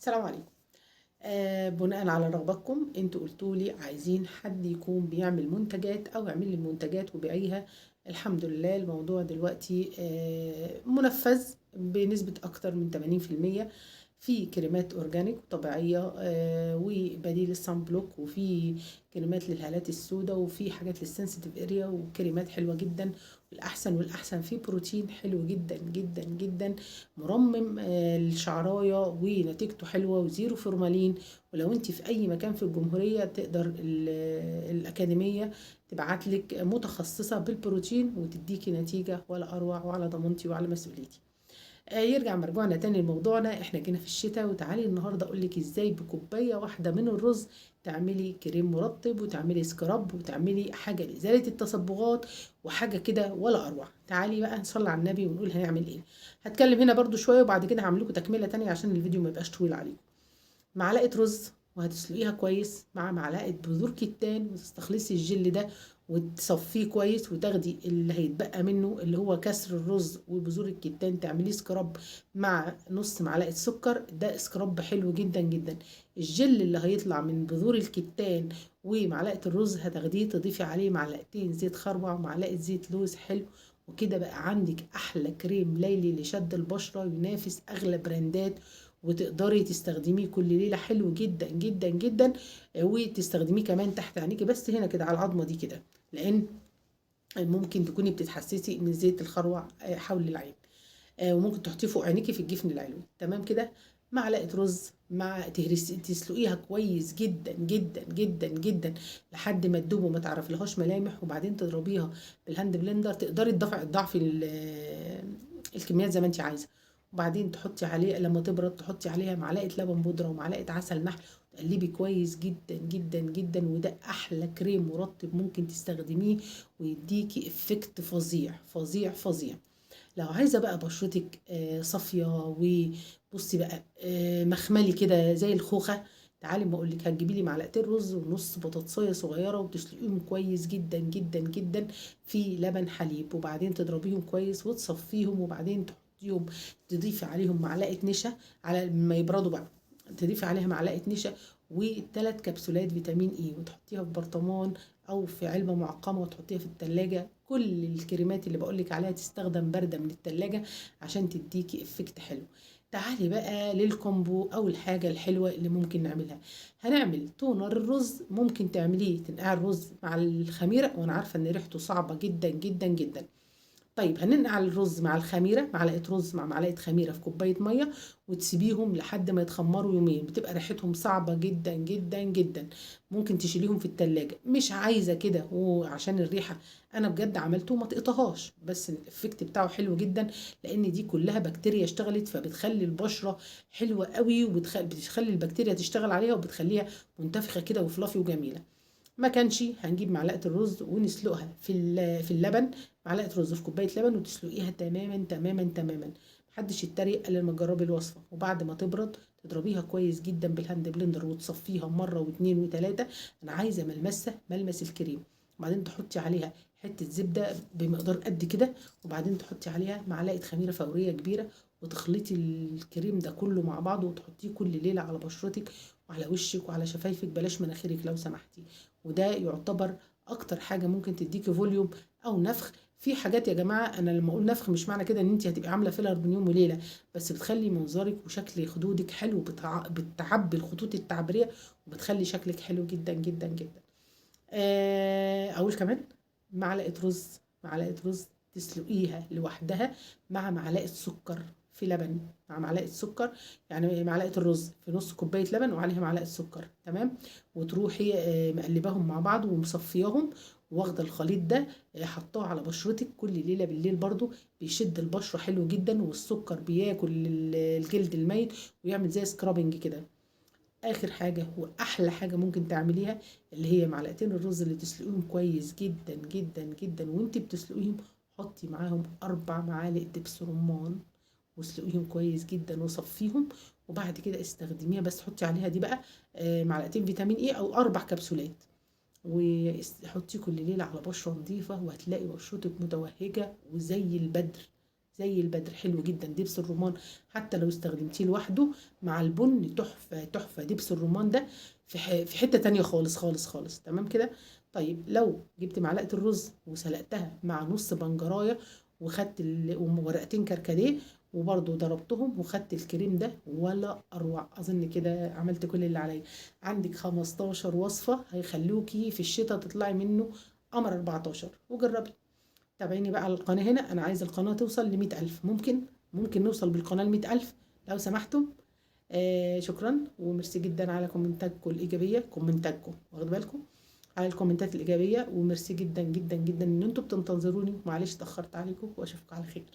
السلام عليكم. بناء على رغبتكم انتوا قلتوا لي عايزين حد يكون بيعمل منتجات او يعمل لي المنتجات وبيعيها. الحمد لله الموضوع دلوقتي منفذ بنسبة اكتر من 80%. في كريمات organic طبيعية، وبديل ال sun block، وفي كريمات للهالات السوداء، وفي حاجات لل sensitive area، وكريمات حلوة جدا. والاحسن والاحسن في بروتين حلو جدا جدا جدا، مرمم الشعرايه، ونتيجته حلوة، و zero فورمالين. ولو انت في اي مكان في الجمهورية تقدر الاكاديمية تبعت لك متخصصة بالبروتين وتديكي نتيجة ولا اروع، وعلى ضمانتي وعلى مسؤوليتي. يرجع مرجوعنا تاني لموضوعنا. احنا جينا في الشتاء، وتعالي النهارده اقول لك ازاي بكوبايه واحدة من الرز تعملي كريم مرطب، وتعملي scrub، وتعملي حاجة لازالة التصبغات، وحاجه كده ولا اروع. تعالي بقى نصلي على النبي ونقول هنعمل ايه. هتكلم هنا برضو شوية وبعد كده هعمل لكم تكمله تانية عشان الفيديو ما يبقاش طويل عليكم. معلقه رز وهتسلقيها كويس مع معلقه بذور كتان، وتستخلصي الجل ده وتصفية كويس، وتاخدي اللي هيتبقى منه اللي هو كسر الرز وبذور الكتان تعمليه scrub مع نص معلقه سكر. ده scrub حلو جدا جدا. الجل اللي هيطلع من بذور الكتان ومعلقة الرز هتاخديه تضيفي عليه معلقتين زيت خروع ومعلقة زيت لوز حلو، وكده بقى عندك احلى كريم ليلي لشد البشرة ينافس اغلى براندات، وتقدري تستخدميه كل ليلة. حلو جدا جدا جدا، وتستخدميه كمان تحت عينيكي بس هنا كده على العظمة دي كده، لان ممكن تكوني بتتحسسي من زيت الخروع حول العين، وممكن تحطيه فوق عينيكي في الجفن العلوي. تمام كده. معلقه رز مع تهرسي تسلقيها كويس جدا جدا جدا جدا لحد ما تدوب وما تعرفلهاش ملامح، وبعدين تضربيها بال hand blender. تقدري تضعفي الكميات زي ما انت عايزه، وبعدين تحطي عليه لما تبرد تحطي عليها معلقه لبن بودره ومعلقة عسل نحل، تقلبي كويس جدا جدا جدا. وده احلى كريم مرطب ممكن تستخدميه، ويديكي effect فظيع فظيع فظيع. لو عايزه بقى بشرتك صافية وبصي بقى مخملي كده زي الخوخه، تعالي ما اقولك. هتجيبي لي معلقتين رز ونص بطاطسايه صغيرة وتسلقيهم كويس جدا جدا جدا في لبن حليب، وبعدين تضربيهم كويس وتصفيهم، وبعدين تحطيهم تضيفي عليهم معلقه نشا على ما يبردوا بقى، تضيفي عليها معلقه نشا وثلاث كبسولات فيتامين اي، وتحطيها في برطمان او في علبة معقمه وتحطيها في التلاجة. كل الكريمات اللي بقولك عليها تستخدم باردة من التلاجة عشان تديكي effect حلو. تعالي بقى لل combo او الحاجة الحلوة اللي ممكن نعملها. هنعمل toner الرز. ممكن تعمليه تنقعي الرز مع الخميره، وانا عارفه ان ريحته صعبة جدا جدا جدا. طيب هننقع الرز مع الخميره، معلقه رز مع معلقه خميره في كوباية مية، وتسيبيهم لحد ما يتخمروا يومين. بتبقى ريحتهم صعبة جدا جدا جدا، ممكن تشيليهم في التلاجة. مش عايزه كده وعشان الريحة، انا بجد عملته ما تقطهاش، بس ال effect بتاعه حلو جدا، لان دي كلها بكتيريا اشتغلت، فبتخلي البشرة حلوة قوي، وبتخلي البكتيريا تشتغل عليها وبتخليها منتفخه كده و fluffy وجميلة. ما كانش هنجيب معلقه الرز ونسلقها في اللبن، معلقه رز في كوباية لبن، وتسلقيها تماما تماما تماما. محدش يتريق الا لما تجربي الوصفة. وبعد ما تبرد تضربيها كويس جدا بال hand blender وتصفيها مرة واتنين وتلاتة. انا عايزه ملمسها ملمس الكريم. وبعدين تحطي عليها حتة زبدة بمقدار قد كده، وبعدين تحطي عليها معلقه خميره فورية كبيرة، وتخلطي الكريم ده كله مع بعضه وتحطيه كل ليلة على بشرتك وعلى وشك وعلى شفايفك، بلاش مناخيرك لو سمحتي. وده يعتبر اكتر حاجة ممكن تديكي volume او نفخ. في حاجات يا جماعة، انا لما اقول نفخ مش معنى كده ان انت هتبقي عامله filler بين يوم وليلة، بس بتخلي منظرك وشكل خدودك حلو، بتعبي الخطوط التعبيريه وبتخلي شكلك حلو جدا جدا جدا. اقول كمان معلقه رز، معلقه رز تسلقيها لوحدها مع معلقه سكر في لبن، مع معلقه سكر، يعني معلقه الرز في نص كوباية لبن وعليها معلقه سكر، تمام. وتروحي مقلباهم مع بعض ومصفياهم، واخده الخليط ده حطاه على بشرتك كل ليلة بالليل، برضو بيشد البشرة حلو جدا، والسكر بياكل الجلد الميت ويعمل زي scrubbing كده. اخر حاجة واحلى حاجة ممكن تعمليها اللي هي معلقتين الرز اللي تسلقيهم كويس جدا جدا جدا، وانتي بتسلقيهم حطي معاهم 4 معالق دبس رمان واسلقيهم كويس جدا وصفيهم، وبعد كده استخدميها. بس حطي عليها دي بقى معلقتين فيتامين اي او 4 كبسولات، وحطيه كل ليلة على بشره نظيفة، وهتلاقي بشرتك متوهجه وزي البدر. زي البدر، حلو جدا دبس الرمان. حتى لو استخدمتيه لوحده مع البن تحفة تحفة. دبس الرمان ده في حتة تانية خالص خالص خالص. تمام كده. طيب لو جبت معلقه الرز وسلقتها مع نص بنجرايه، وخدت ورقتين كركديه وبرضو ضربتهم وخدت الكريم ده، ولا اروع. اظن كده عملت كل اللي عليا. عندك 15 وصفه هيخلوكي في الشتاء تطلعي منه قمر 14. وجربي، تابعيني بقى على القناة هنا. انا عايزه القناة توصل ل100,000. ممكن نوصل بالقناة ل100,000 لو سمحتم. شكرا وميرسي جدا على كومنتاتكم الايجابية، كومنتاتكم واخد بالكم على الكومنتات الايجابية، وميرسي جدا جدا جدا ان انتوا بتنتظروني. معلش اتاخرت عليكم، واشوفكم على خير.